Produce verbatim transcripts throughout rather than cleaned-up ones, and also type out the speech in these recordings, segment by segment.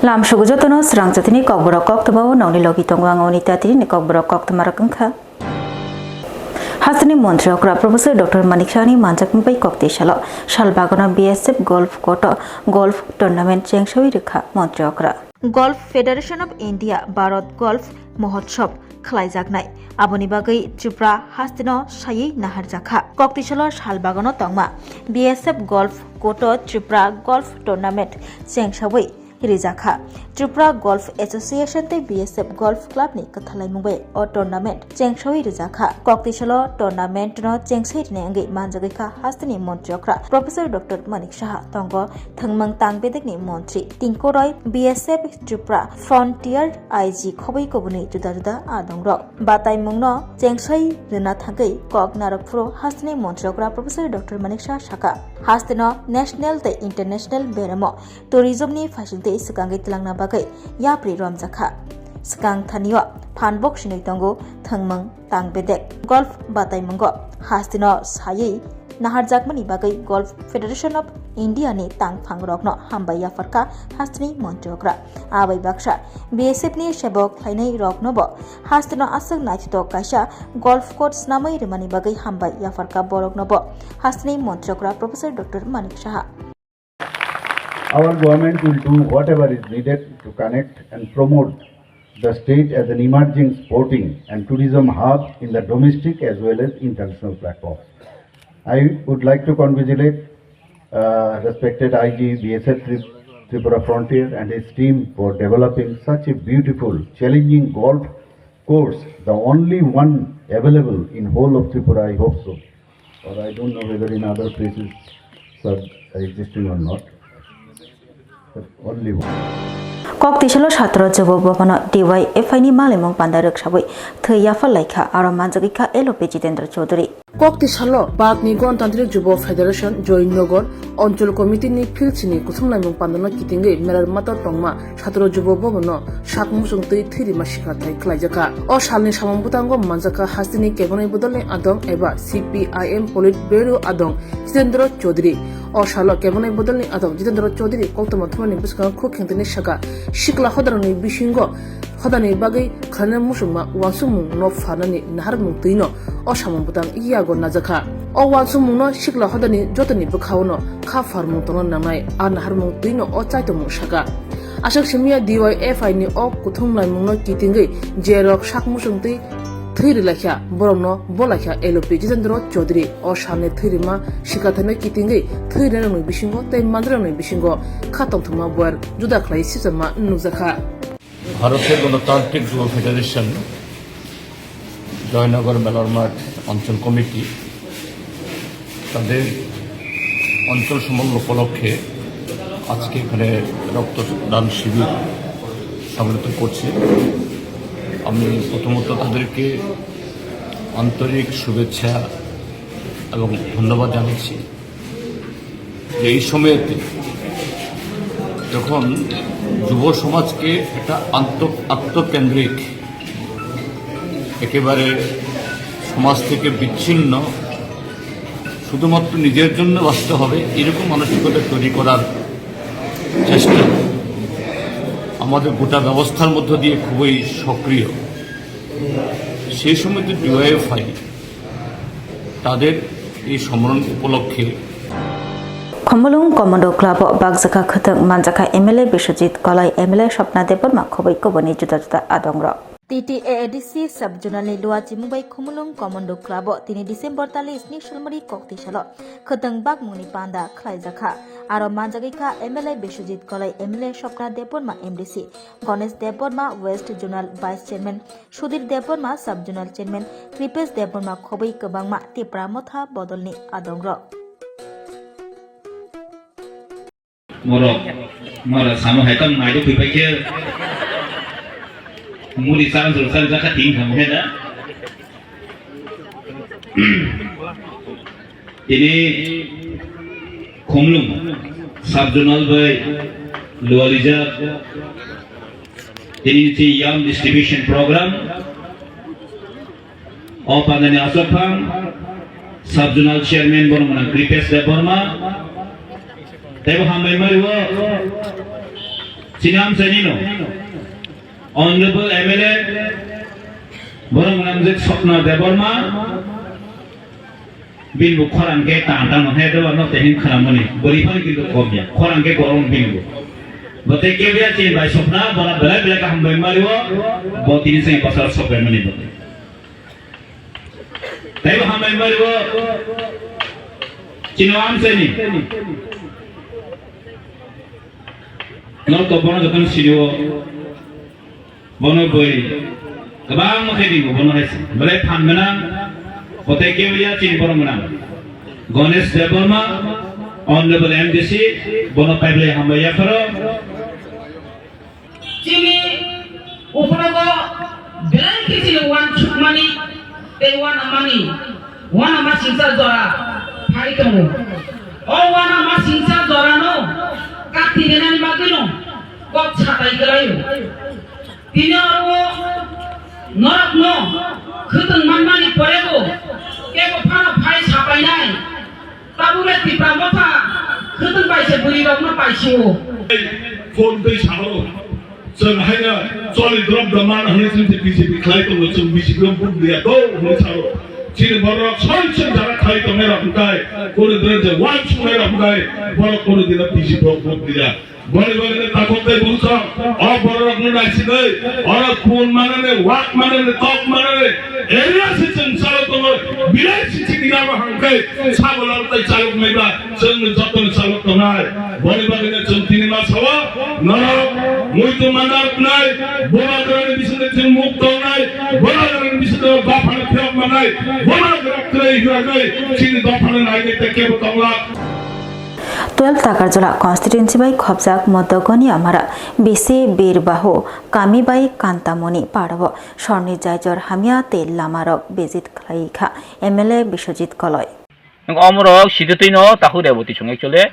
Lamsugo jotono srang jatini kokborok koktwma o nongni logi tongo ang oni tatini kokborok koktwma rok wngkha. Hasteni montri okra Professor Doctor Manik Sahani manjakma bai kokti salo sal bagano B S F Golf Koto Golf Tournament chengsawi rikha montri okra. Golf Federation of India Bharat Golf Mahotsav khlaijaknai. Aboni bagwi Tripura hasteno saywi naharjakha. Koktisalo sal bagano tongma B S F Golf Koto Tripura Golf Tournament chengsawi rijakha. Tripura Golf Association tei B S F Golf Club ni kwthalaimung bai o tournament chengsawi rijakha. Koktisalo tournament no chengsai rinai wngwi manjagwi kha hasteni montri okra Professor Doctor Manik Saha tongo. Thwngmung tang bedekni montri Tinku Roy, B S F Tripura Frontier I G khobwi kubuni juda juda adongrok. Bataimungno chengsai rwna thangwi kok narwk phuru hasteni montri okra Professor Doctor Manik Saha saka, hasteno national tei international beremo tourism ni phaisingtwi swkangwi twlangna bagwi yapri romjakha. Swkang thanio phan bok sinwi tongo thwngmung tang bedek. Golf bataimungo hasteno saywi naharjakmani bagwi Golf Federation of India ni tangphangrokno hambai yapharkha hasteni montri okra. Abai baksa B S F ni sebok khlainai roknobo hasteno aswk naithotok kaisa golf course snamwi rwmani bagwi hambai yapharkha boroknobo hasteni montri okra Professor Doctor Manik Saha. Our government will do whatever is needed to connect and promote the state as an emerging sporting and tourism hub in the domestic as well as international platform. I would like to congratulate, uh, respected I G B S F Tri-, Tripura Frontier and his team for developing such a beautiful, challenging golf course, the only one available in whole of Tripura, I hope so. Or I don't know whether in other places such are existing or not. But only one. Koktisalo satro jobo bobano D Y F I ni malimung panda rwksawi thwi yaphar laikha, aro manjagwi kha L O P Jitendra Chaudhary. Koktisalo Bharatni Ganatantrik Jubo Federation Joynagar Anchal Committee ni field sini kuthumlaimung pandano kitingwi Merar Mator tongma satro jubo bobono sak muchung twi thwi rima sikha thai khlaijakha. O salni samung bwtango manjakha hasteni kebonai bodolni adong eba C P I M Politburo adong Jitendra Chaudhary. O salo kebonai bodolni adong Jitendra Chaudhary koktwma thumani bwskango khuk khengtini saka, sikla hodarokni bisingo hodani bagwi khlaina muchungma uansukmungno pharnani naharmung twino o samung bwtang yago najakha. O uansukmungno sikla hodani jotoni bwkhaono kha pharmung tongna nangnai, a naharmung twino o chaitokmung saka. Aswk simiya D Y F I ni o kuthumlaimungno kitingwi jerok sak muchung twi thwi rwlaikha, borokno bolaikha L O P Jitendra Chaudhary. O salni thwi rima sikathaino kitingwi thwi rwnairokni bisingo tei mandrarokni bisingo kha tongthokma boyar juda khlai sipjakma nukjakha. ভারতের গণতান্ত্রিক যুব ফেডারেশন, জয়নগর মেলার মাঠ অঞ্চল কমিটি তাদের অঞ্চল সম্মেলন উপলক্ষে আজকে এখানে রক্তদান শিবির সংগঠিত করছে। আমি প্রথমত তাদেরকে আন্তরিক শুভেচ্ছা এবং ধন্যবাদ জানাচ্ছি যে এই সময়তে যখন যুব সমাজকে একটা আন্ত-, আত্মকেন্দ্রিক, একেবারে সমাজ থেকে বিচ্ছিন্ন, শুধুমাত্র নিজের জন্য বাঁচতে হবে, এরকম মানসিকতা তৈরি করার চেষ্টা আমাদের গোটা ব্যবস্থার মধ্য দিয়ে খুবই সক্রিয়। সেই সময়তে ডিওয়াইএফআই তাদের এই সম্মেলন উপলক্ষে Khumulwng Commando Club o bakjakha khwtwng manjakha M L A Biswajit Kolai, M L A Swapna Debbarma khobwi kubuni juda juda adongrok. T T A A D C Sub-Zonal ni luachimung bai Khumulwng Commando Club o tini December tal sni salmari kokti salo khwtwng bakmungni panda khlaijakha. Aro manjagwi kha M L A Biswajit Kolai, M L A Swapna Debbarma M D C, Ganesh Debbarma West Zonal Vice Chairman, Sudhir Debbarma Sub-Zonal Chairman, Kripesh Debbarma khobwi kwbangma Tipra Motha bodolni adongrok. Morok, mora samo hai tong mai do khuipai khe. Muri chang jor chang jakha ting thang he na. Tini Khumulwng Sub-Zonal bai lualijak. Tini si yam distribution program. O pandani aswk phang Sub-Zonal Chairman borok mwnang Kripesh Debbarma. Teibo hambai mari o. Chini amchaini no Honorable M L A borok mwnamjak Swapna Debbarma, bini bo khorang khe tan tan no he do no tehin khana mani bori phani kintu kom ya khorang khe borom bini bo. Bo tei kebya chini bai Swapna, bono belai belai kaham bai mari o, bo tini se pasar sok bai mani bo. Tei bo hambai mari o, chini amchaini. Nok to bono jotono sini o. Bono boi. Kwbangma khe dingo bono hai se. Belai phan gwnang. Bo tei kebya chini borom gwnang. Ganesh Debbarma, Honorable M D C, bono paiblai hambai yapharo. Chini uphrogo belai khe chini uansukmani tei uanamani, uanama singcha jora phai tongo. O uanama singcha jorano kati rinani bagwino kok satai kwlaio. Tini oro norokno khwtwng manmani porebo kebo phano phai sapainai. Tabukle Tipra Motha khwtwng bai se bwrwi rokno paisio. Phone tei sahoro. Chwng haino choli drop da man hwnwi chwng se B J P khlai tongo, chwng B J P rok vote diya do hwnwi sahoro. Chini borok soi chwng jara khlai tongnai rok hwnkhe, kono dino je uansuknai rok hwnkhe, borok kono dino B J P rok vote diya. Boni bagwi takhuk tei bwswk o bororokno naisigwi oro kun manani, wak manani, tok manani area se chwng chalo tongo. Belai se chini yaba hangkhe sabo lal tei chalok naiba chwng jotoni chalok tongnai. Boni bagwi chwng tini ma sao norok muitu mandar nai, bobagrani bisingni chwng muk tongnai, bobagrani bisingni dophani phiyok manai, bobagrok kwrwi hwragwi chini dophani naigwi tei kebo tongla. Twelve Takarjala constituency bai khopjak Modogoni Amara B C Birbahu kami bai Kantamoni parao sorni jaijor hamya tei lamarok visit khlai kha M L A Biswajit Koloi. Omorok sitwtwino takhuk Reboti song actually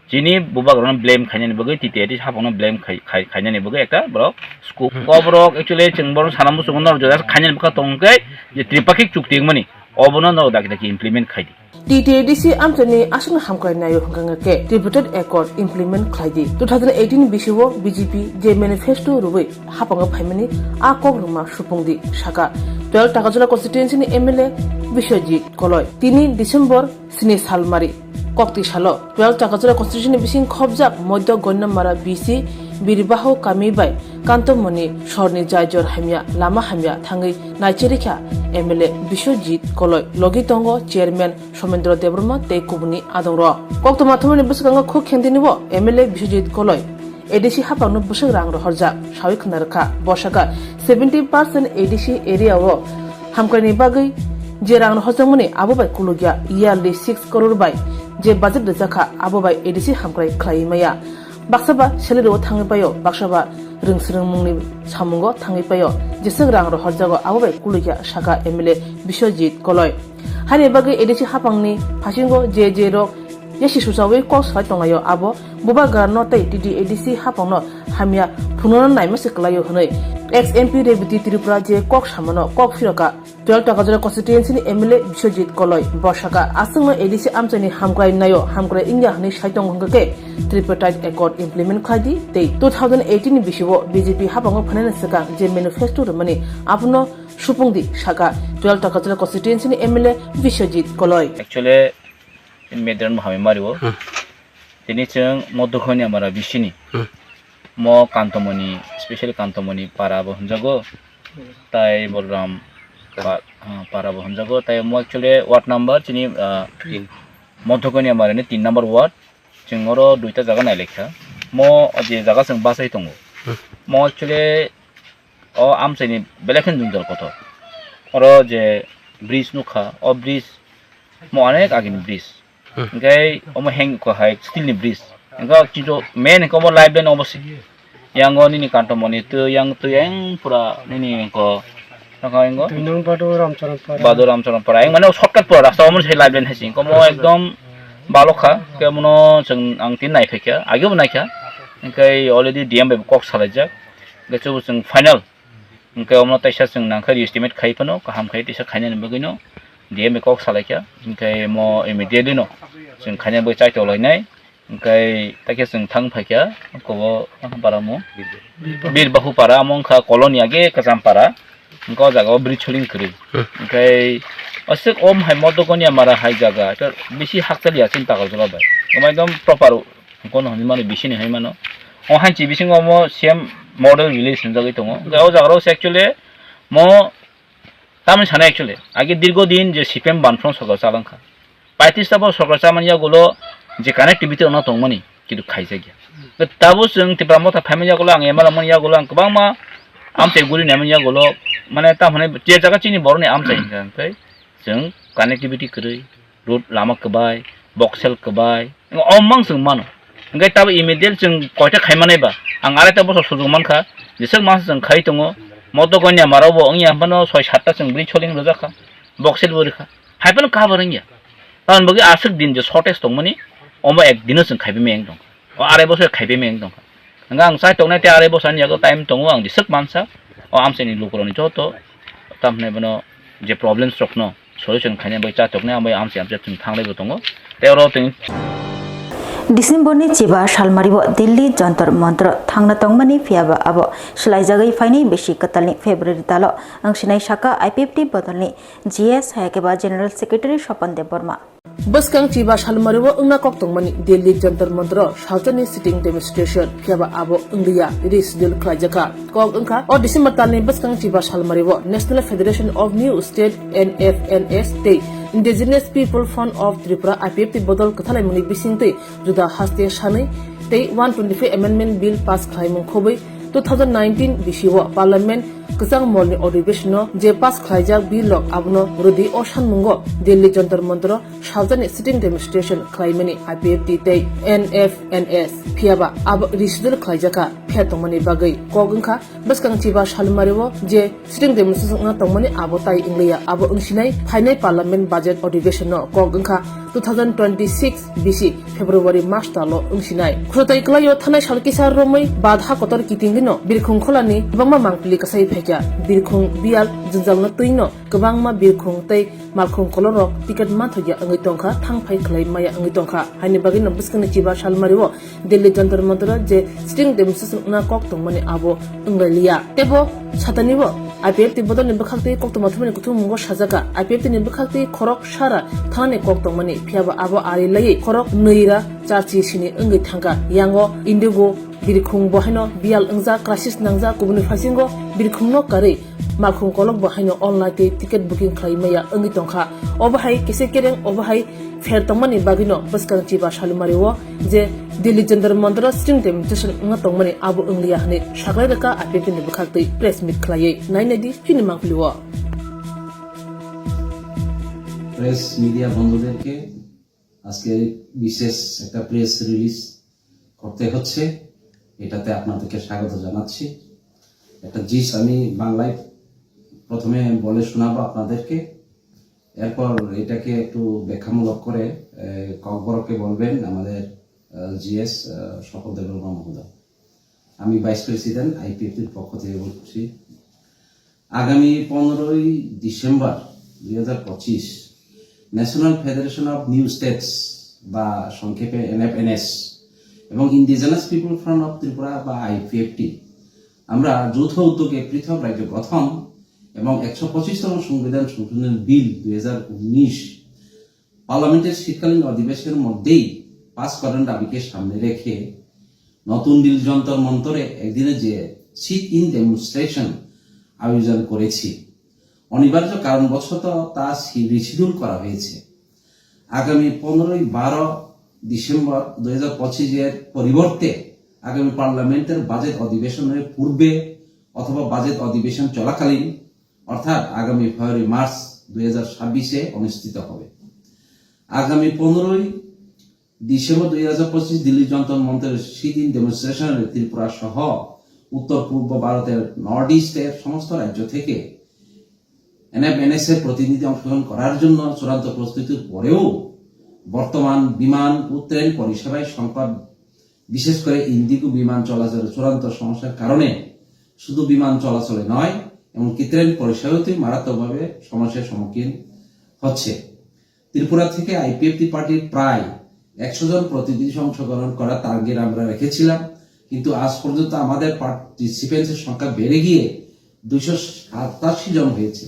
chini bubagrokno blame khainani bagwi, T T A D C hapangno blame khai-, khai-, khainani bagwi ekta borok scope. Hmm. O borok actually chwng borok sana muchungo norok jora khainani bwkha tongkhe je tripakhik chukti wngmani obono norok daki daki implement khai di. T T A D C amchaini aswkno hamkrai naio hwnkha khe Tripartite Accord implement khlai di. Two thousand eighteen bisio B J P je manifesto rwui hapango phaimani a kok rwma supung di, saka twelve Takarjala constituency ni M L A Biswajit Koloi. Tini December sini salmari kokti salo twelve Takarjala constituency ni bising khopjak Modogoni Amara B C Birbahu kami bai Kantamoni sorni jaijor hamya, lama hamya thangwi naicherikha M L A Biswajit Koloi, logi tongo chairman Somendra Debbarma tei kubuni adongrok. Koktwma thumani bwskango khuk khendini bo M L A Biswajit Koloi A D C hapangno bwswk rang rohorjak sawi khna rwkha. Bo sakha seventy percent A D C area o hamkraini bagwi je rang rohorjakmani abo bai kulukya, yearly six crore bai je budget rwjakha abo bai A D C hamkrai khlaiwi maya. Baksa ba salary o thangwi paio, baksa ba rwng swrwngmungni samungo thangwi paio, jeswk rang rohorjago abo bai kulukya, saka M L A Biswajit Koloi. Haini bagwi A D C hapangni phasingo je je rok yasi suchawi kok salai tonglaio, abo bubagrano tei T T A D C hapangno hamya phunukna naima se kwlaio hwnwi ex M P Reboti Tripura je kok samano kok phirokha twelve Takarjala constituency ni M L A Biswajit Koloi. Bo sakha, aswkno A D C amchaini hamkrai naio, hamkrai wngya hwnwi sai tongo hwnkhe Tripartite Accord implement khlai di tei two thousand eighteen ni bisio B J P hapango phainani swkang je manifesto rwmani abono supung di, saka twelve Takarjala constituency ni M L A Biswajit Koloi. Actually, Medran Mohammed Mario. Hmm. Tini chwng Modogoni Amara B C ni. Hmm. Mo Kantamoni, special Kantamoni para bo hwnjago. Tai Bolram pa-, ah, para bo hwnjago. Tai mo actually ward number chini, ah, Modogoni Amara ni tin number ward. Chwng oro duita jaga nailaikha. Mo je jaga chwng bachai tongo. Hmm. Mo actually o amchaini belai kheno jwngjal kotor. Oro je bridge nukha, o bridge mo onek agini bridge. Hmm. Hingke omo heng ko hai steel ni bridge. Hingke o chijo main hingke omo lifeline omo si. Yang o nini Kantamoni twi, yang twi yang pura nini hingko. Nokha hingko. Twi nang Badu Ramcharan Para. Badu Ramcharan Para. Yang mane shortcut pura rasta omo se lifeline hai si. Hingke omo ekdom balokha. Hingke mono chwng ang tin naiphai kha. Age bo naikha. Hingke already D M bai kok salaijak. Hingke chubo chwng final. Hingke omo taisa chwng nangkhe estimate khai phano kaham khai tisa khainani bagwino D M bai kok salaikha. Hingke mo immediately no chwng khaina bagwi chaito lainai. Hwnkhe takhe chwng thang phaikha kobo Bahuparamo. Bir Bahupara amo wngkha colony age Kachampara. Hwnkhe o jaga o bridge soling kwrwi. Hwnkhe aswk om hai Modogonia Mara hai jaga, to bisi hakchaliya chini Takarjala bai. Omo ekdom proper kono hinwi mano, bisini hinwi mano. O hanchi bisingo omo same model village hinjagwi tongo. Hwnkhe o jaga o se actually mo tamni sana actually age dirgo din je C P M banphrong sorkar chalangkha. Paitris ta bo sorkar chamani yagulo je connectivity rokno tongmani kintu khaijakya. Tabo chwng Tipra Motha phaimani yagulo ang M L A mani yagulo ang kwbangma amchai guri naimani yagulo mane tamhane je jaga chini boroni amchai hinkha hwnkhe chwng connectivity kwrwi, road lama kwbai, boksel kwbai, omang chwng mano. Hwnkhe tabo immediate chwng koita khaimanai ba ang arai ta bosor sujung mankha, jeswk masa chwng khai tongo, Modogonia Mara bo wngya phano soi satta chwng bridge soling rwjakha, boksel bo rwkha, hai phano cover wngya. Tamoni bagwi aswk din je shortage tongmani, omo ek dino chwng khaibai meng tongkha. O arai bosor khaibai meng tongkha. Hwnkhe ang chai tongnai tei arai bosor ani yago time tongo, ang jeswk mansa. O amchaini lukurokni joto tamhinai bono je problems rokno solution khaina bai cha toknai, ang bai amchai amchai chwng thanglaibo tongo. Tei oro twi December ni chiba salmario Delhi Jantar Mantar thangna tongmani, phiyaba abo swlaijagwi phainai bisi kwtalni February talo wngsinai, saka I P F T bodolni G S, hayakhe ba General Secretary Swapan Debbarma. Bwskang chiba salmario wngna kok tongmani Delhi Jantar Mantar o salsani sitting demonstration, phiyaba abo wngliya, reschedule khlaijakha. Kok wngkha, o December talni bwskang chiba salmario National Federation of New State, N F N S, tei Indigenous People Front of Tripura, I P F T, bodol kwthalaimungni bisingtwi juda haste sanwi tei one twenty-five Amendment Bill pass khlaimung khobwi two thousand nineteen bisio Parliament kwchang molni odhibeshonno je pass khlaijak bill rok, abono rwdi o sanmungo Delhi Jantar Mantar o salsani sitting demonstration khlaimani I P F T tei N F N S, phiyaba abo reschedule khlaijakha, phiya tongmani bagwi kok wngkha. Bwskang chiba salmario je sitting demonstration wngna tongmani abo tai wngliya, abo wngsinai phainai Parliament budget odhibeshonno, kok wngkha two thousand twenty-six bisi February mas talo wngsinai. Khwtai kwlaio thanai sal kisa romwi badha kotor kitingwino birkhung kholani kwbangma mangpili kwsai phaikha. Birkhung biyal jwngjal no twino kwbangma birkhung tei malkhung kolorok ticket manthokya wngwi tongkha, thangphai khlai maya wngwi tongkha. Haini bagwino bwskangni chiba salmario Delhi Jantar Mantar o je sitting demonstration wngna kok tongmani abo wnglailiya. Teibo satanibo I P F T bodolni bwkhaktwi koktwma thumani kuthummungo sajaka. I P F T ni bwkhaktwi khorok sara thanani kok tongmani, phiyaba abo ari laiwi khorok nwi ra charchi sini wngwi thangkha. Yango Indigo birkhung bo haino biyal wngjak, crisis nangjak, kubuni phaisingo birkhungno karwi malkhung kolok bo haino online tei ticket booking khlai maya wngwi tongkha. Obo hai kisa kereng, obo hai pher tongmani bagwino bwskang chiba salmario je Delhi Jantar Mantar o sitting demonstration wngna tongmani abo wngliya hwnwi saklai rwkha I P F T ni bwkhaktwi press meet khlaiwi. Nai naidi chini mangpili o. Press media বন্ধুদেরকে আজকে বিশেষ একটা press release করতে হচ্ছে, এটাতে আপনাদেরকে স্বাগত জানাচ্ছি। একটা জিস আমি বাংলায় প্রথমে বলে শোনাবো আপনাদেরকে, এরপর এটাকে একটু ব্যাখ্যামূলক করে, এ, ককবরককে বলবেন আমাদের, এ, জিএস, এ, স্বপন দেববর্মা মহোদয়। আমি ভাইস প্রেসিডেন্ট আইপিএফটির পক্ষ থেকে বলছি, আগামী পনেরোই ডিসেম্বর দুই হাজার পঁচিশ national federation of new states বা সংক্ষেপে এনএফএনএস এবং indigenous people front of Tripura বা আইপিএফটি, আমরা যৌথ উদ্যোগে পৃথক রাজ্য গঠন এবং একশো পঁচিশতম সংবিধান সংশোধন বিল দুই হাজার উনিশ পার্লামেন্টের শীতকালীন অধিবেশনের মধ্যেই পাস করার দাবিকে সামনে রেখে নতুন দিল্লি যন্তর মন্তরে একদিনে যে সিট ইন ডেমনস্ট্রেশন আয়োজন করেছি। অনিবার্য কারণবশত তা সি-, রিশিডিউল করা হয়েছে। আগামী পনেরোই বারো ডিসেম্বর দুই হাজার পঁচিশের পরিবর্তে আগামী পার্লামেন্টের বাজেট অধিবেশনের পূর্বে অথবা বাজেট অধিবেশন চলাকালীন, অর্থাৎ আগামী ফেব্রুয়ারি মার্চ দুই হাজার ছাব্বিশে অনুষ্ঠিত হবে। আগামী পনেরোই ডিসেম্বর দুই হাজার পঁচিশ দিল্লি যন্তর মন্তরের সিট ইন ডেমনস্ট্রেশনে ত্রিপুরা সহ উত্তর পূর্ব ভারতের নর্থ ইস্টের সমস্ত রাজ্য থেকে এনএফএনএস এর প্রতিনিধি অংশগ্রহণ করার জন্য চূড়ান্ত প্রস্তুতির পরেও বর্তমান বিমান ও ট্রেন পরিষেবায় সংকট, বিশেষ করে ইন্ডিগো বিমান চলাচলের চূড়ান্ত সমস্যার কারণে শুধু বিমান চলাচলে নয়, এমনকি ট্রেন পরিষেবাতেই মারাত্মকভাবে সমস্যার সম্মুখীন হচ্ছে। ত্রিপুরা থেকে আইপিএফটি পার্টির প্রায় একশো জন প্রতিনিধি অংশগ্রহণ করার টার্গেট আমরা রেখেছিলাম, কিন্তু আজ পর্যন্ত আমাদের পার্টিসিপেন্টসের সংখ্যা বেড়ে গিয়ে দুইশো সাতাশি জন হয়েছে।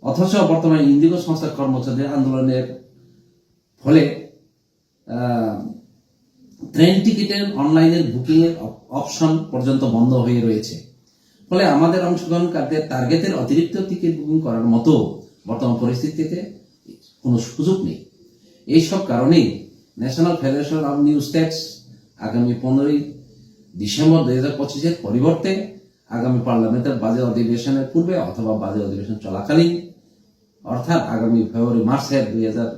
অথচ বর্তমানে ইন্ডিগো সংস্থার কর্মচারীদের আন্দোলনের ফলে আহ, ট্রেন টিকিটের অনলাইনের বুকিং এর অপ-, অপশন পর্যন্ত বন্ধ হয়ে রয়েছে। ফলে আমাদের অংশগ্রহণকারীদের টার্গেটের অতিরিক্ত টিকিট বুকিং করার মতো বর্তমান পরিস্থিতিতে কোনো সুযোগ নেই। এইসব কারণেই national federation of new states আগামী পনেরোই ডিসেম্বর দুই হাজার পঁচিশের পরিবর্তে আগামী পার্লামেন্টের বাজেট অধিবেশনের পূর্বে অথবা বাজেট অধিবেশন চলাকালীন, অর্থাৎ আগামী ফেব্রুয়ারি মার্চের দুই হাজার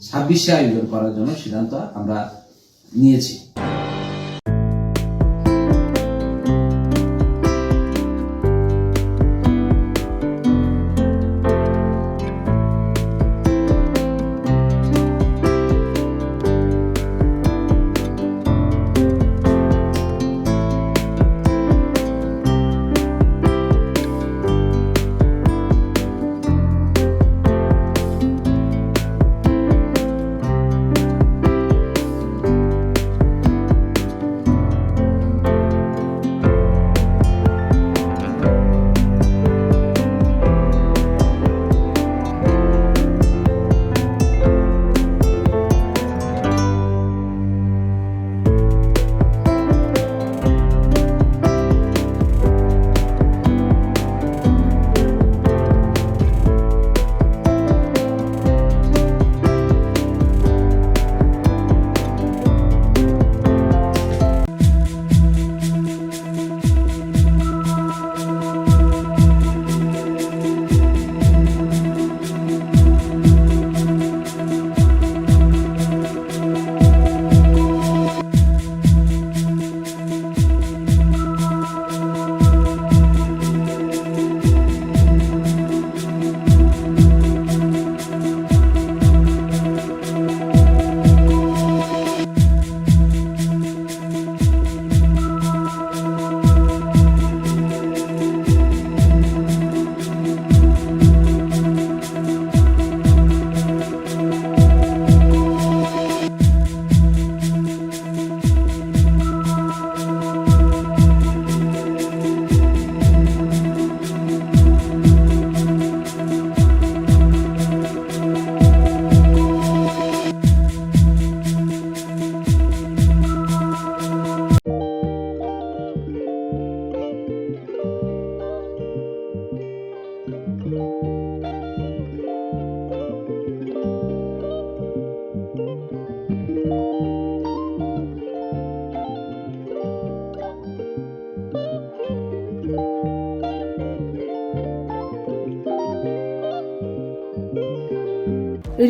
ছাব্বিশে আয়োজন করার জন্য সিদ্ধান্ত আমরা নিয়েছি।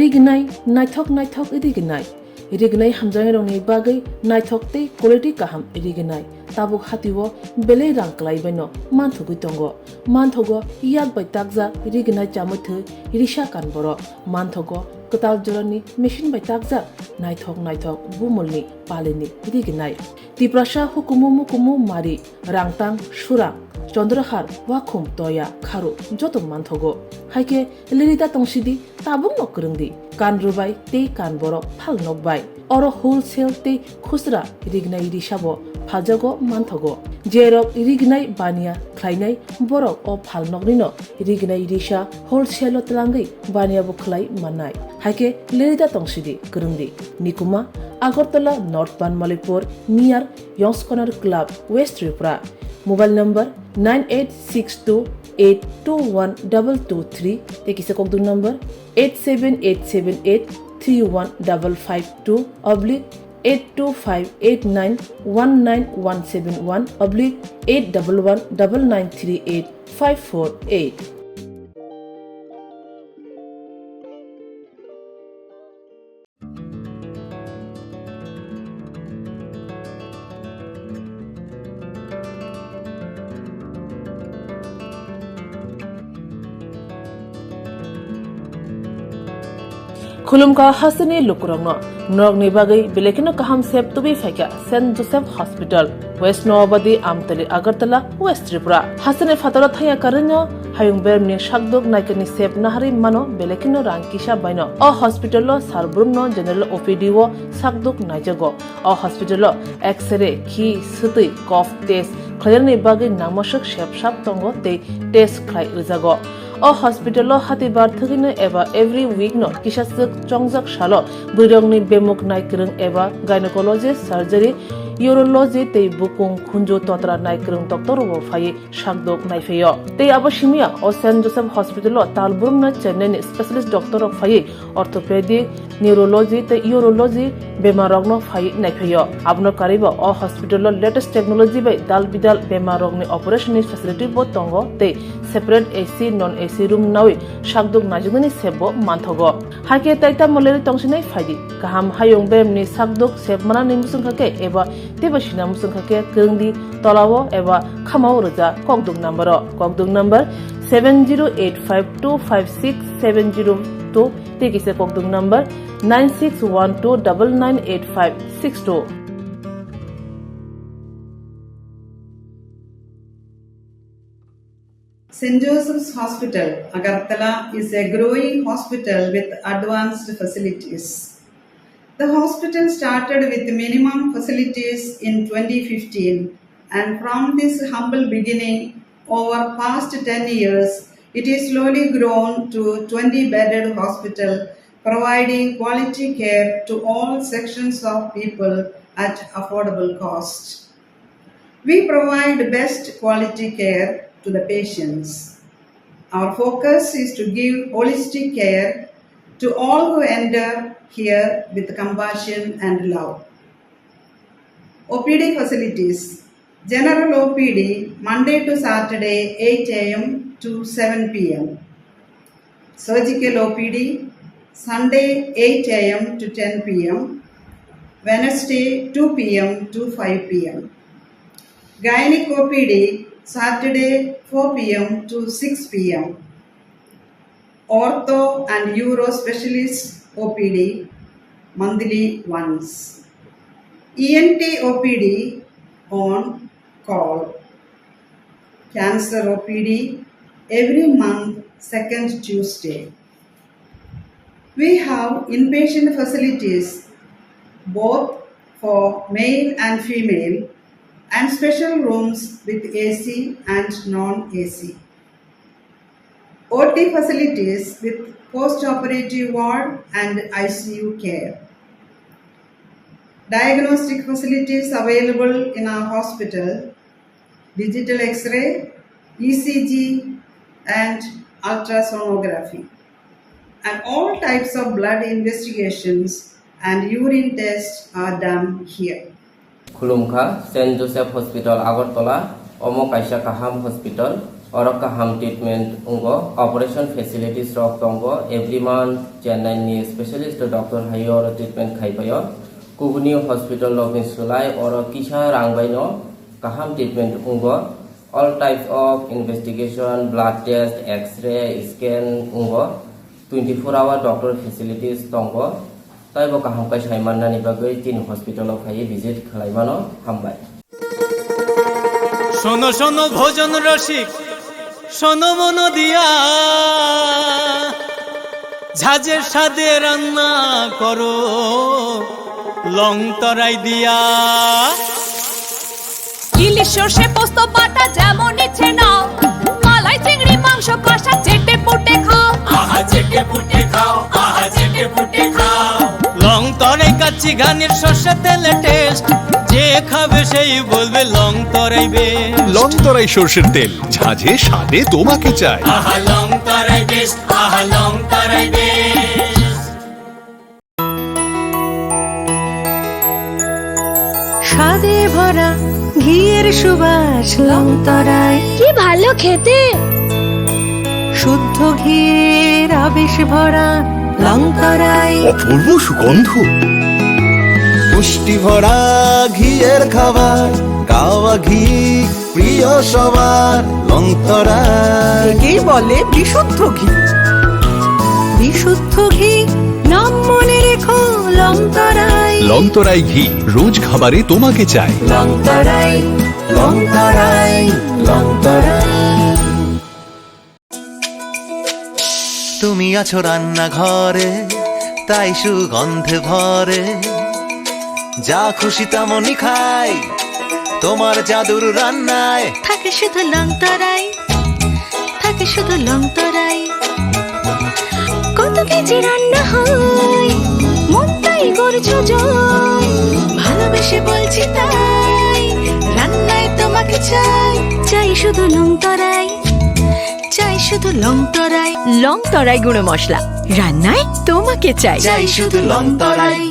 Rignai, naithok naithok rignai. Rignai hamjaknairokni bagwi naithok tei quality kaham rignai. Tabuk hatio belai rang kwlaibaino manthogwi tongo. Manthogo yak bai takjak rignai chamwi thwi risa kan borok. Manthogo kwtal jorani machine bai takjak naithok naithok bumulni palini rignai. Tiprasa hukumu mukumu mari, rangtang, surang, chondrahar, wakhum, toya, kharu joto manthogo. Haikhe lerida tongsidi, tabukno kwrwngdi, kan rwbai tei kan borok phalnok bai. Oro wholesale tei khusra rignai risabo phaljago manthogo. Jerok rignai baniya khlainai borok o phalnoknino rignai risa wholesale-o twlangwi baniya bo khlai mannai. Haikhe lerida tongsidi kwrwngdi. Nikuma, Agartala North Banmalipur, near Yongs Corner Club, West Tripura. Mobile number nine eight six two eight two one double two three, tei kisa kokdung number eight seven eight seven eight three one double five two oblique eight two five eight nine one nine one seven one oblique eight double one double nine three eight five four eight. Khulumkha hasteni lukurokno, norokni bagwi belai kheno kaham sep tubui phaikha Saint Joseph Hospital, West Noabadi, Amtali, Agartala, West Tripura. Hasteni phataro thangya karwino Hayung beremni sakduk naikani sep naharwi mano, belai kheno rang kisa baino. O hospital o sar brumno general O P D o sakduk naijago. O hospital o X-ray, khi, swtwi, cough test khlainani bagwi nangmaswk sep sap tongo tei test khlai rwjago. O hospital o hatibar thwgwino eba every week no kisa swk chongjak salo bwrwirokni bemuk naikwrwng eba gynecology, surgery, urology tei bukung khunju totra naikwrwng doctor rok bo phaiwi sakduk naiphaio. Tei abo simiya o Saint Joseph Hospital o tal brumno Chennai ni specialist doctor rok phaiwi orthopedic, neurology tei urology bemar rokno phaiwi naiphaio. Abono karwibo o hospital o latest technology bai dal bidal bemar rokni operation ni facility bo tongo tei separate A C, non A C room nawi sakduk naijaknani sep bo manthogo. Hakhe tai tamo leri tongsinai phaidi. Kaham hayung beremni sakduk sep manani muchungkha khe eba teibo sina muchungkha khe kwrwngdi tolao eba khamao rwja kokduk number o. Kokduk number seven zero eight five two five six seven zero two tei kisa kokduk number nine six one two double nine eight five six two. Saint Joseph's Hospital, Agartala is a growing hospital with advanced facilities. The hospital started with minimum facilities in twenty fifteen, and from this humble beginning, over past ten years, it is slowly grown to twenty bedded hospital, providing quality care to all sections of people at affordable cost. We provide best quality care to the patients. Our focus is to give holistic care to all who enter here with compassion and love. O P D facilities. General O P D, Monday to Saturday, eight A M to seven P M. Surgical O P D, Sunday, eight A M to ten P M, Wednesday, two P M to five P M. Gynec O P D, Saturday, four P M to six P M. Ortho and Uro Specialist O P D, monthly once. E N T O P D on call. Cancer O P D every month, second Tuesday. We have inpatient facilities both for male and female and special rooms with A C and non-A C. O T facilities with post-operative ward and I C U care. Diagnostic facilities available in our hospital, digital X-ray, E C G, and ultrasonography, and all types of blood investigations and urine tests are done here. Khulumkha, Saint Joseph Hospital, Agartala, omo kaisa kaham hospital, oro kaham treatment wngo, operation facilities rok tongo, every month Chennai ni specialist doctor hai oro treatment khai paio. Kubuni hospital rokni swlai oro kisa rang bai no kaham treatment wngo. All types of investigation, blood test, X-ray, scan wngo. Twenty four hour doctor facilities tongo. Taibo kaham khe sai mannani bagwi chini hospital o phaiwi visit khlai mano. Hambai. শোনো শোনো ভোজন রসিক, শোনো মন দিয়া, ঝাঁঝে স্বাদে রান্না করো লং তরাই দিয়া। ইলিশ সর্ষে পোস্ত বাটা যেমন ইচ্ছে নাও, মালাই চিংড়ি মাংস কষা চেটে পুটে খাও। আহা চেটে পুটে খাও, আহা চেটে পুটে খাও। লং তরাই কাচ্চি ঘানির সর্ষে তেলে টেস্ট, যে খাবে সেই বলবে লং তরাই বেস্ট। লং তরাই সর্ষের তেল, ঝাঁঝে স্বাদে তোমাকে চাই। আহা লং তরাই বেস্ট, আহা লং তরাই বেস্ট। স্বাদে ভরা ঘিয়ের সুবাস লং তরাই। কি ভালো খেতে। শুদ্ধ ঘিয়ের আবেশ ভরা লং তরাই। অপূর্ব সুগন্ধ। পুষ্টি ভরা ঘিয়ের খাবার, গাওয়া ঘি প্রিয় সবার লং তরাই। একেই বলে বিশুদ্ধ ঘি। বিশুদ্ধ ঘি, নাম মনে রেখো লং তরাই। লং তরাই ঘি, রোজ খাবারে তোমাকে চাই। লং তরাই, লং তরাই, লং তরাই। তুমি আছো রান্নাঘরে, তাই সুগন্ধে ভরে। যা খুশি তেমনই খাই তোমার জাদুর রান্নায়। থাকে শুধু লংতরাই, থাকে শুধু লংতরাই। কত কেজি রান্না হয়, মনটাই করছো জয়। ভালোবেসে বলছি তাই, রান্নায় তোমাকে চাই। চাই শুধু লংতরাই, চাই শুধু লংতরাই। লংতরাই গুঁড়ো মশলা, রান্নায় তোমাকে চাই। চাই শুধু লংতরাই।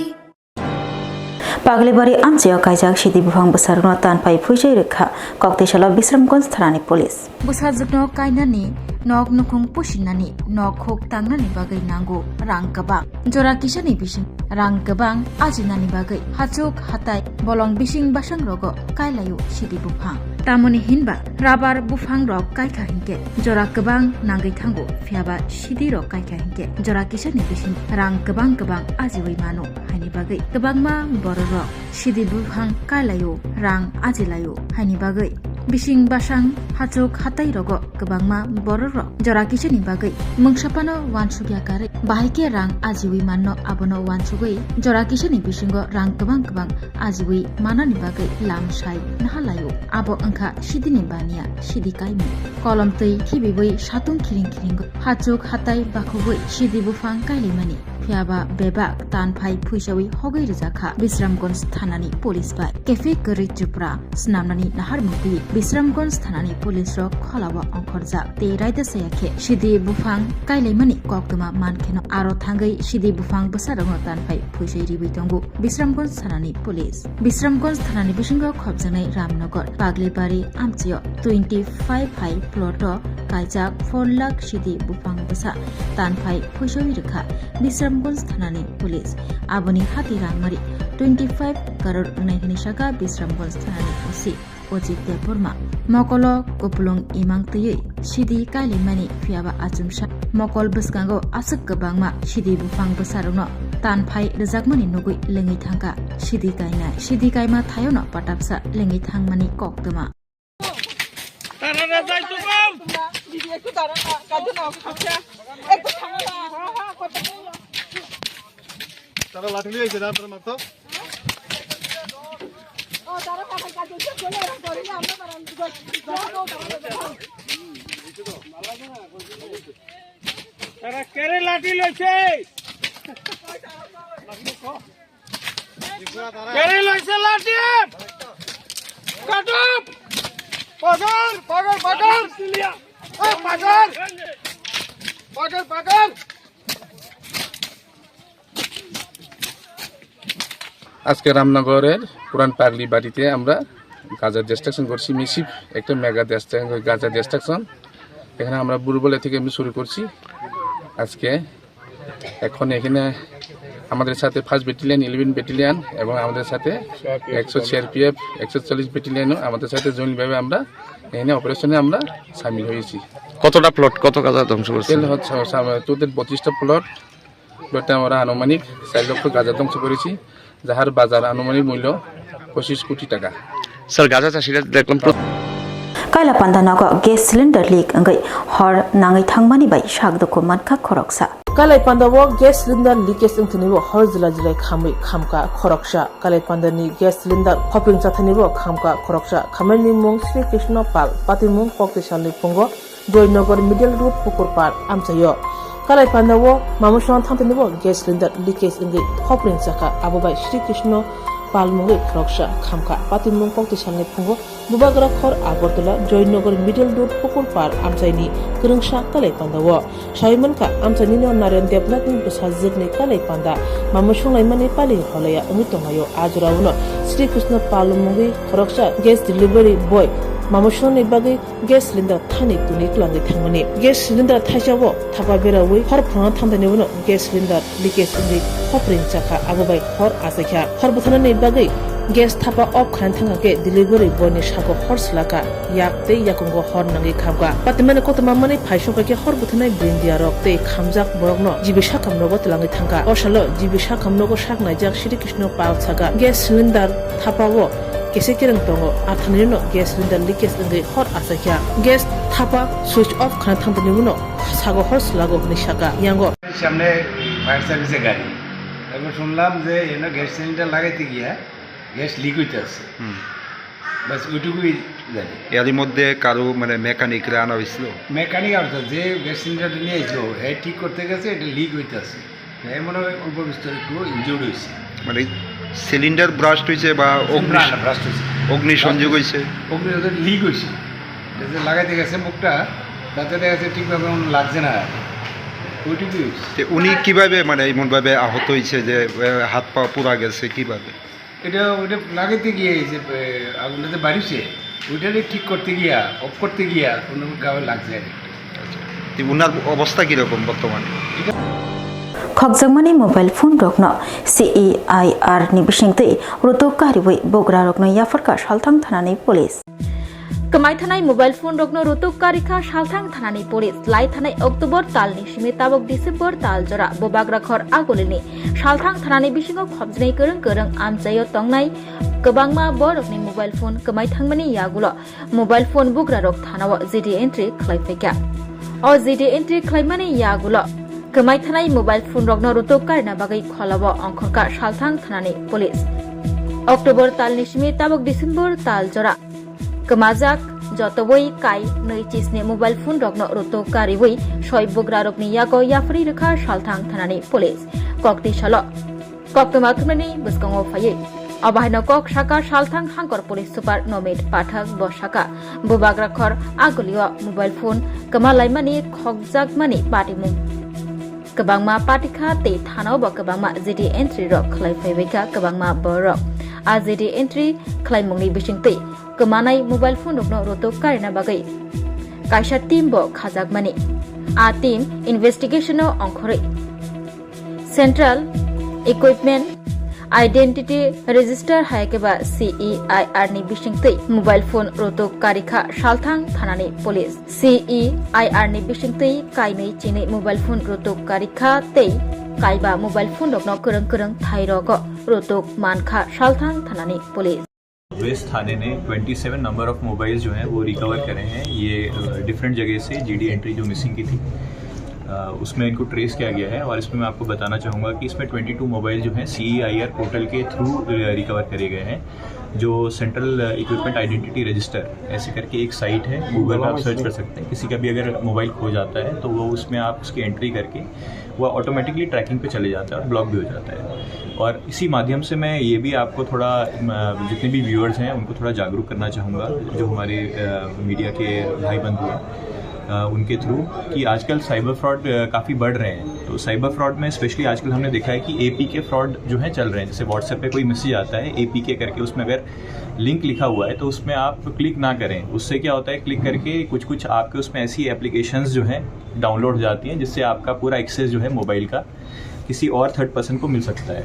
Paglibari amchaio kaijak sidi buphang bwsarokno tanphai phuisai rwkha, Koktisalo Bisramganj thanani police. Bwsajwkno kainani, nok nukhung pusinani, nok huk tangnani bagwi nango rang kwbang. Jora kisani bising rang kwbang ajinani bagwi hachuk hatai bolong bising basang rogo kailaio sidi buphang. Tamoni hinba rabar buphang rok kaikha hinkhe jora kwbang nangwi thango, phiyaba sidi rok kaikha hinkhe jora kisani bising rang kwbang kwbang ajiwi mano. Haini bagwi kwbangma bororok sidi buphang kailaio, rang ajilaio. Haini bagwi bising basang hachuk hatai rogo kwbangma bororok jora kisani bagwi mungsa phano uansukya karwi bahai khe rang ajiwi manno, abono uansugwi jora kisani bisingo rang kwbang kwbang ajiwi manani bagwi lam sai nahalaio. Abo wngkha sidini baniya, sidi kaimung. Kolom twi khibiwi satung khiring khiringo hachuk hatai bakhugwi sidi buphang kailaimani. Phiyaba bebak tanphai phuisawi hogwi rwjakha Bisramganj thanani police bai. Cafe kwrwi chupra swnamnani naharmung twi Bisramganj thanani police rok kholao ongkhorjak tei raida saya khe sidi buphang kailaimani koktwma mankheno aro thangwi sidi buphang bwsarokno tanphai phuisai riwi tongo Bisramganj thanani police. Bisramganj thanani bisingo khopjaknai Ramnagar Paglibari amchaio twenty five hai plot o kaijak four lakh sidi buphang bwsa tanphai phuisawi rwkha Bisramganj thanani police. Aboni hati rangmari twenty five crore wngnai hwnwi sakha Bisramganj thanani O C Ojit Debbarma. Mokolo kupulung imang twiwi sidi kailaimani, phiyaba achomsa mokol bwskango aswk kwbangma sidi buphang bwsarokno tanphai rwjakmani nugwi lengwi thangkha sidi kainai. Sidi kaima thaiono patapsa lengwi thangmani koktwma. তারা লাঠি নিয়ে এসে, তারপরে মারতো। তারা কেরে লাঠি লইছে? কেরে লইছে লাঠি? কাটো! পাগল, পাগল, পাগল! এই পাগল! পাগল, পাগল! আজকে রামনগরের পুরান পাগলি বাড়িতে আমরা গাঁজা ডিস্ট্রাকশন করছি, মিসিভ একটা মেগা ডিস্ট্রাকশন, গাঁজা ডিস্ট্রাকশন। এখানে আমরা বুড়োবলে থেকে আমি শুরু করছি। আজকে এখন এখানে আমাদের সাথে ফার্স্ট ব্যাটালিয়ন, ইলেভেন ব্যাটালিয়ন এবং আমাদের সাথে একশো সিআরপিএফ, একশো চল্লিশ ব্যাটালিয়নও আমাদের সাথে জয়েন্টভাবে আমরা এখানে অপারেশনে আমরা সামিল হয়েছি। কতটা প্লট, কত গাঁজা ধ্বংস করছে? তেল হচ্ছে, টোটাল বত্রিশটা প্লট, প্লটে আমরা আনুমানিক চার লক্ষ গাঁজা ধ্বংস করেছি, যাহার বাজার আনুমানিক মূল্য পঁচিশ কোটি টাকা। স্যার, গাঁজা চাষিরা দেখলাম প্র- Kailapanda nogo gas cylinder leak wngwi hor nangwi thangmani bai sak dukhu mankha khoroksa. Kailapanda o gas cylinder leakage wngthani bo hor jila jilai khamwi khamkha khoroksa. Kailapanda ni gas cylinder hopring chathani bo khamkha khoroksa. Khamani mung Sri Krishna Pal, patimung Koktisalni phungo Joynagar Middle Road Pukur Par amchaio. Kalai pandao mamusong thangtini bo gas cylinder leakage wngwi hopring chakha, abo bai Sri Krishna Pal mungwi khoroksa khamkha. Patimung Koktisalni phungo Bubagra Khor Agartala Joynagar Middle Road Pukur Par amchaini kwrwngsa kalai pandao. Sawi mankha, amchainino Narayan Debnathni bwsajwkni kalai panda mamusong laimani pali holaya wngwi tonglaio. A jorao no Sri Krishna Pal mungwi khoroksa gas delivery boy mamusongni bagwi gas cylinder thani tuni twlangwi thangmani. Gas cylinder thaisa o thapa berawi hor phwrwngna thangdani uno gas cylinder leakage wngwi hopring chakha, abo bai hor achaikha. Hor bwtharnani bagwi gas thapa off khaina thangkha khe delivery boy ni sago hor swlakha, yak tei yakungo hor nangwi khamkha. Patimani kotorma manwi phai sokha khe hor bwtharnai brindia rok tei khamjak borokno G B sakam nogo twlangwi thangkha. O salo G B sakam nogo sak naijak Sri Krishna Pal saka gas cylinder thapa o kese kereng tongo, athanino gas cylinder leakage wngwi hor achaikha. Gas thapa switch off khana thangtani uno Sago hor sulago hwnwi saka yango. সামনে ফায়ার সার্ভিসের গাড়ি। তারপর শুনলাম যে এখানে gas cylinder লাগাইতে গিয়া gas leak হইতে আছে। হুম। বাস ওইটুকুই জানি। এরই মধ্যে কারো মানে মেকানিকরা আনা হয়েছিল? মেকানিক আর যে গ্যাস সিলিন্ডারটা নিয়ে আসলো, হ্যাঁ, ঠিক করতে গেছে, এটা লিক হইতে আছে। হ্যাঁ, মনে হয় অল্প বিস্তর একটু ইনজিউর্ড হয়েছে। মানে সিলিন্ডার ব্রাস্ট হয়েছে বা অগ্নি না, না, ব্রাস্ট হয়েছে। অগ্নিসংযোগ হয়েছে? অগ্নিসংযোগ লিক হয়েছে। এটা যে লাগাইতে গেছে মুখটা, তাতে দেখা যাচ্ছে ঠিকভাবে ওনার লাগছে না আর। ওইটুকুই হয়েছে। তে উনি কিভাবে মানে এমনভাবে আহত হয়েছে যে, আহ, হাত পা পুড়া গেছে কিভাবে? এটা ওইটা লাগাইতে গিয়ে এই যে, আহ, আগুনটা যে বাড়িছে, ওইটারে ঠিক করতে গিয়া, অফ করতে গিয়া কোনো গায়ে লাগছে আর কি। আচ্ছা। তে ওনার অবস্থা কিরকম বর্তমানে? Khokjakmani mobile phone rokno C E I R ni bisingtwi rutuk kariwi bugra rokno yapharkha Salthang thanani police. Kwmai thanai mobile phone rokno rutuk karikha Salthang thanani police. Lai thanai October talni simi tabok December tal jora Bubagrakhor Agulini Salthang thanani bisingo khopjwnai kwrwng kwrwng amchaio tongnai kwbangma borokni mobile phone kwmai thangmani yagulo mobile phone bugrarok thanao G D entry khlai phaikha. O G D entry khlaimani yagulo kwmai thanai mobile phone rokno rutuk karina bagwi kholao ongkhorkha Salthang thanani police. October talni simi tabok December tal jora kwmajak jotobwi kai nwi chisni mobile phone rokno rutuk kariwi soi bugrarokni yago yapharwi rwkha Salthang thanani police. Kokti salo koktwma thumnani bwskango phaiwi. Obo haino kok saka Salthang Hangkor Police Super Nomit Pathak bo saka, Bubagrakhor Agulio mobile phone kwma laimani khokjakmani patimung kwbangma patikha tei thanao bo kwbangma G D entry rok khlai phaibaikha kwbangma borok. A G D entry khlaimungni bisingtwi kwmanai mobile phone rokno rutuk karina bagwi kaisa team bo khajakmani. A team investigation o ongkhorwi Central Equipment Identity Register hai khe ba C E I R ni bisingtwi mobile phone rutuk karikha Salthang thanani police. C E I R ni bisingtwi kainwi chinwi mobile phone rutuk karikha tei kaiba mobile phone rokno kwrwng kwrwng thai rogo rutuk mankha Salthang thanani police. West थाने ने twenty seven number of mobile जो हैं वो रिकवर करे हैं। ये डिफरेंट जगह से जीडी एंट्री जो मिसिंग की थी, अ, उसमें इनको ट्रेस किया गया है। और इसमें मैं आपको बताना चाहूँगा कि इसमें ट्वेंटी टू मोबाइल जो हैं सीईआईआर पोर्टल के थ्रू रिकवर करे गए हैं, जो सेंट्रल इक्विपमेंट आइडेंटिटी रजिस्टर ऐसे करके एक साइट है, गूगल पे आप सर्च कर सकते हैं। किसी का भी अगर मोबाइल खो जाता है तो वो उसमें आप उसकी एंट्री करके वो ऑटोमेटिकली ट्रैकिंग पे चले जाता है और ब्लॉक भी हो जाता है। और इसी माध्यम से मैं ये भी आपको थोड़ा, म, जितने भी व्यूअर्स हैं उनको थोड़ा जागरूक करना चाहूँगा, जो हमारे, अ, मीडिया के भाई बंधु हैं, अ, उनके थ्रू, कि आजकल साइबर फ्रॉड, अ, काफ़ी बढ़ रहे हैं। तो साइबर फ्रॉड में स्पेशली आजकल हमने देखा है कि एपीके फ्रॉड जो है चल रहे हैं। जैसे WhatsApp पे कोई मैसेज आता है एपीके करके, उसमें अगर लिंक लिखा हुआ है तो उसमें आप क्लिक ना करें। उससे क्या होता है, क्लिक करके कुछ कुछ आपके उसमें ऐसी एप्लीकेशंस जो हैं डाउनलोड हो जाती हैं, जिससे आपका पूरा एक्सेस जो है मोबाइल का किसी और थर्ड पर्सन को मिल सकता है।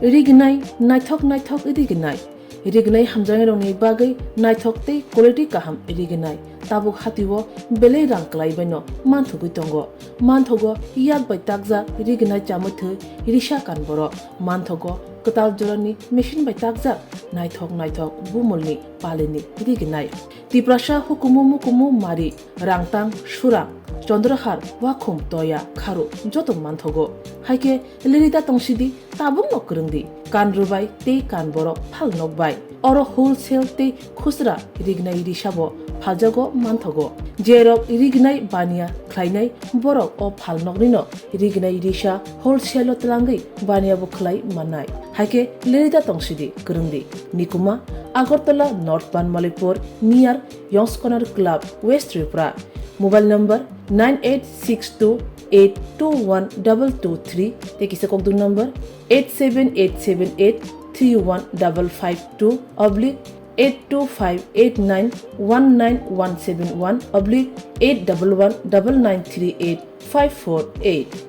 Rignai, naithok naithok rignai. Rignai hamjaknairokni bagwi naithok tei quality kaham rignai. Tabuk hatio belai rang kwlaibaino manthogwi tongo. Manthogo yak bai takjak rignai chamwi thwi risa kan borok. Manthogo kwtal jorani machine bai takjak naithok naithok bumulni palini rignai. Tiprasa hukumu mukumu mari, rangtang, surang, chondrohar, wakhum, toya, kharu joto manthogo. Haikhe lirita tongsidi, tabukno kwrwngdi, kan rwbai tei kan borok phal nokbai. Oro wholesale tei khusra rignai risabo phaljago manthogo. Jerok rignai baniya khlainai borok o phalnoknino rignai risa wholesale-o twlangwi baniya bo khlai mannai. Haikhe lirita tongsidi kwrwngdi. Nikuma, Agartala North Banmalipur, near Yong's Corner Club, West Tripura. Mobile number nine eight six two eight two one double two three, tei kisa kokdung number eight seven eight seven eight three one double five two oblique eight two five eight nine one nine one seven one oblique eight double one double nine three eight five four eight.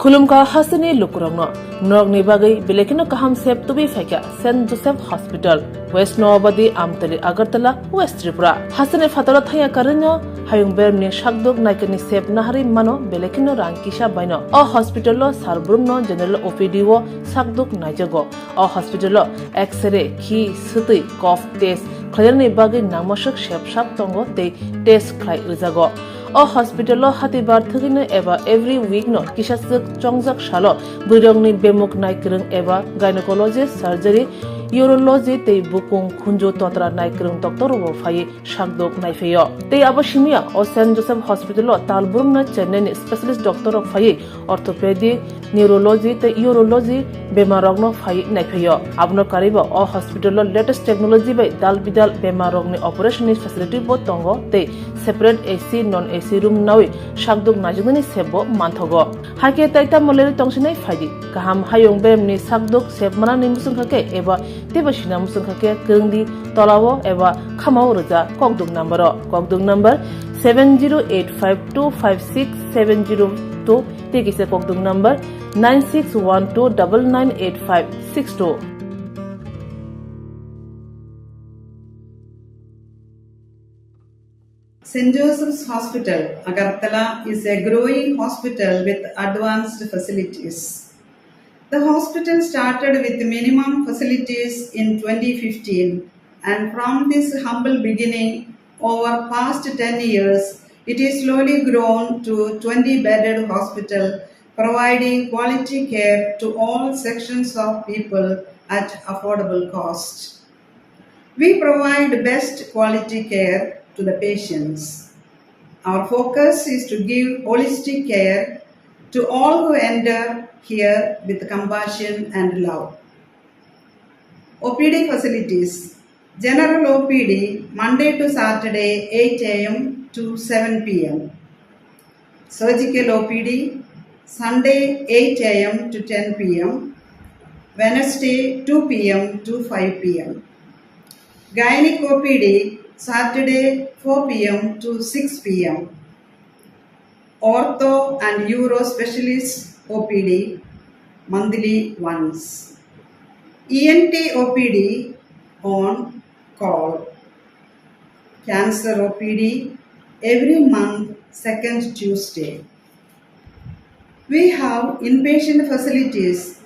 Khulumkha hasteni lukurokno, norokni bagwi belai kheno kaham sep tubui phaikha Saint Joseph Hospital, West Noabadi, Amtali, Agartala, West Tripura. Hasteni phataro thangya karwino hayung beremni sakduk naikani sep naharwi mano belai kheno rang kisa baino. O hospital-o sal brumno general O P D-o sakduk naijago. O hospital-o X-ray, khi, swtwi, cough test khlainani bagwi nangmaswk sep sak tongo tei test khlai rwjago. O hospital-o hatibar thwgwino eba every week-no kisaswk chongjak salo bwrwirokni bemuk naikwrwng eba gynecologist, surgery, urology tei bukung khunju totra naikwrwng doctor-rokbo phaiwi sakduk naiphaio. Tei abo simiya o Saint Joseph Hospital-o tal brumno Chennai-ni specialist doctor-rok phaiwi orthopedic, neurology tei urology bemarrokno phaiwi naiphaio. Abono karwibo o hospital-o latest technology bai dal bidal bemarrokni operation-ni facility bo tongo tei separate A C, non A C room nawi sakduk naijaknani sep bo manthogo. Haikhe tai tamo lerwi tongsinai phaidi. Kaham hayung beremni sakduk sep manani muchungkha khe eba teibo sina muchungkha khe kwrwngdi tolao eba khamao rwja kokduk number-o. Kokduk number seven zero eight five two five six seven zero two tei kisa kokduk number nine six one two double nine eight five six two. Saint Joseph's Hospital, Agartala is a growing hospital with advanced facilities. The hospital started with minimum facilities in twenty fifteen, and from this humble beginning, over past ten years, it is slowly grown to twenty bedded hospital, providing quality care to all sections of people at affordable cost. We provide best quality care to the patients. Our focus is to give holistic care to all who enter here with compassion and love. O P D facilities. General O P D, Monday to Saturday, eight A M to seven P M. Surgical O P D, Sunday, eight A M to ten P M, Wednesday, two P M to five P M. Gynec O P D, Saturday, four P M to six P M. Ortho and Uro Specialist O P D, monthly once. E N T O P D on call. Cancer O P D every month, second Tuesday. We have inpatient facilities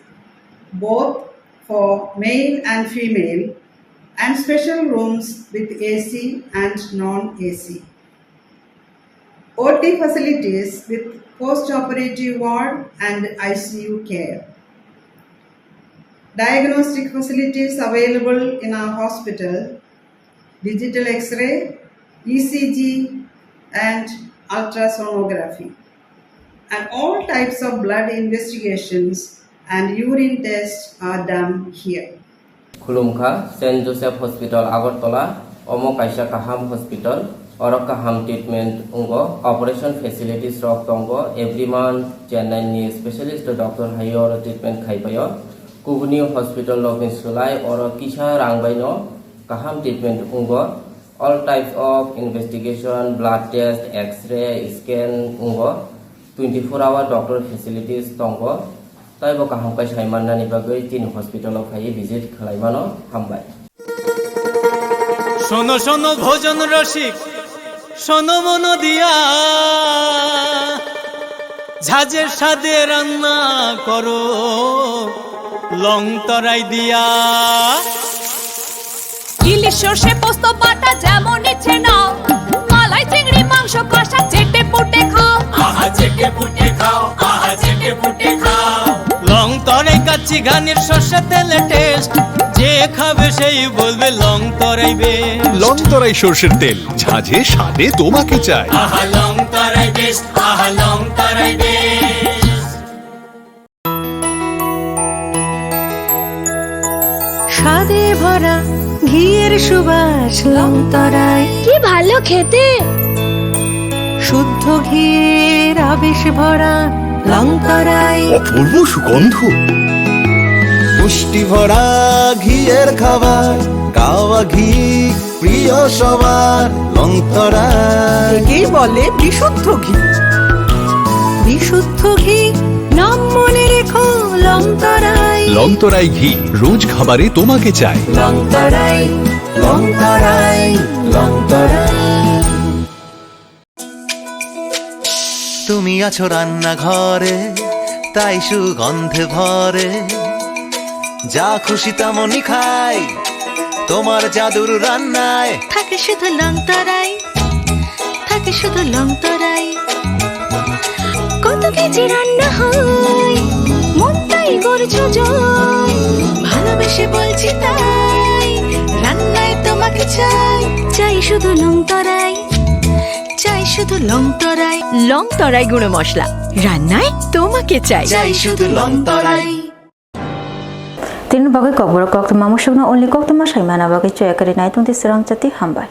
both for male and female and special rooms with A C and non-A C. O T facilities with post-operative ward and I C U care. Diagnostic facilities available in our hospital: digital X-ray, E C G, and ultrasonography. And all types of blood investigations and urine tests are done here. Khulumkha, Saint Joseph Hospital, Agartala, omo kaisa kaham hospital. Oro kaham treatment wngo, operation facilities rok tongo, every month Chennai ni specialist doctor hai oro treatment khai paio. Kubuni hospital rok ni slai oro kisa rang bai no kaham treatment wngo. All types of investigation, blood test, X-ray, scan wngo. Twenty four hour doctor facilities tongo. Taibo kaham khe sai mannani bagwi chini hospital o phaiwi visit khlai mano. Hambai. শোনো শোনো ভোজন রসিক, শোনো মন দিয়া, ঝাঁঝের স্বাদে রান্না করো লং তরাই দিয়া। ইলিশ সর্ষে পোস্ত বাটা যেমন ইচ্ছে নাও, মালাই চিংড়ি মাংস কষা চেটে পুটে খাও। আহা চেটে পুটে খাও, আহা চেটে পুটে খাও। লং তরাই কাচ্চি ঘানির সর্ষে তেলে টেস্ট, যে খাবে সেই বলবে লং তরাই বেস্ট। লং তরাই সর্ষের তেল, ঝাঁঝে স্বাদে তোমাকে চাই। আহা লং তরাই বেস্ট, আহা লং তরাই বেস্ট। স্বাদে ভরা ঘিয়ের সুবাস লং তরাই। কি ভালো খেতে! শুদ্ধ ঘিয়ের আবেশ ভরা লং তরাই। অপূর্ব সুগন্ধ। পুষ্টি ভরা ঘিয়ের খাবার, কাওয়া ঘি প্রিয় সবার, লং তরাই। একেই বলে বিশুদ্ধ ঘি। বিশুদ্ধ ঘি, নাম মনে রেখো লং তরাই। লং তরাই ঘি, রোজ খাবারে তোমাকে চাই। লং তরাই, লং তরাই, লং তরাই। তুমি আছো রান্নাঘরে, তাই সুগন্ধে ভরে। যা খুশি তেমনই খাই, তোমার জাদুর রান্নায়। থাকে শুধু লং তরাই, থাকে শুধু লং তরাই। কত কেজি রান্না হয়, মনটাই করছো জয়। ভালোবেসে বলছি তাই, রান্নায় তোমাকে চাই। চাই শুধু লং তরাই, চাই শুধু লং তরাই। লং তরাই গুঁড়ো মশলা, রান্নায় তোমাকে চাই। চাই শুধু লং তরাই। Tini bagwi kokborok koktwma musukno only koktwma saimana bagwi choya kwrwi nai tongdi swrang chati, hambai.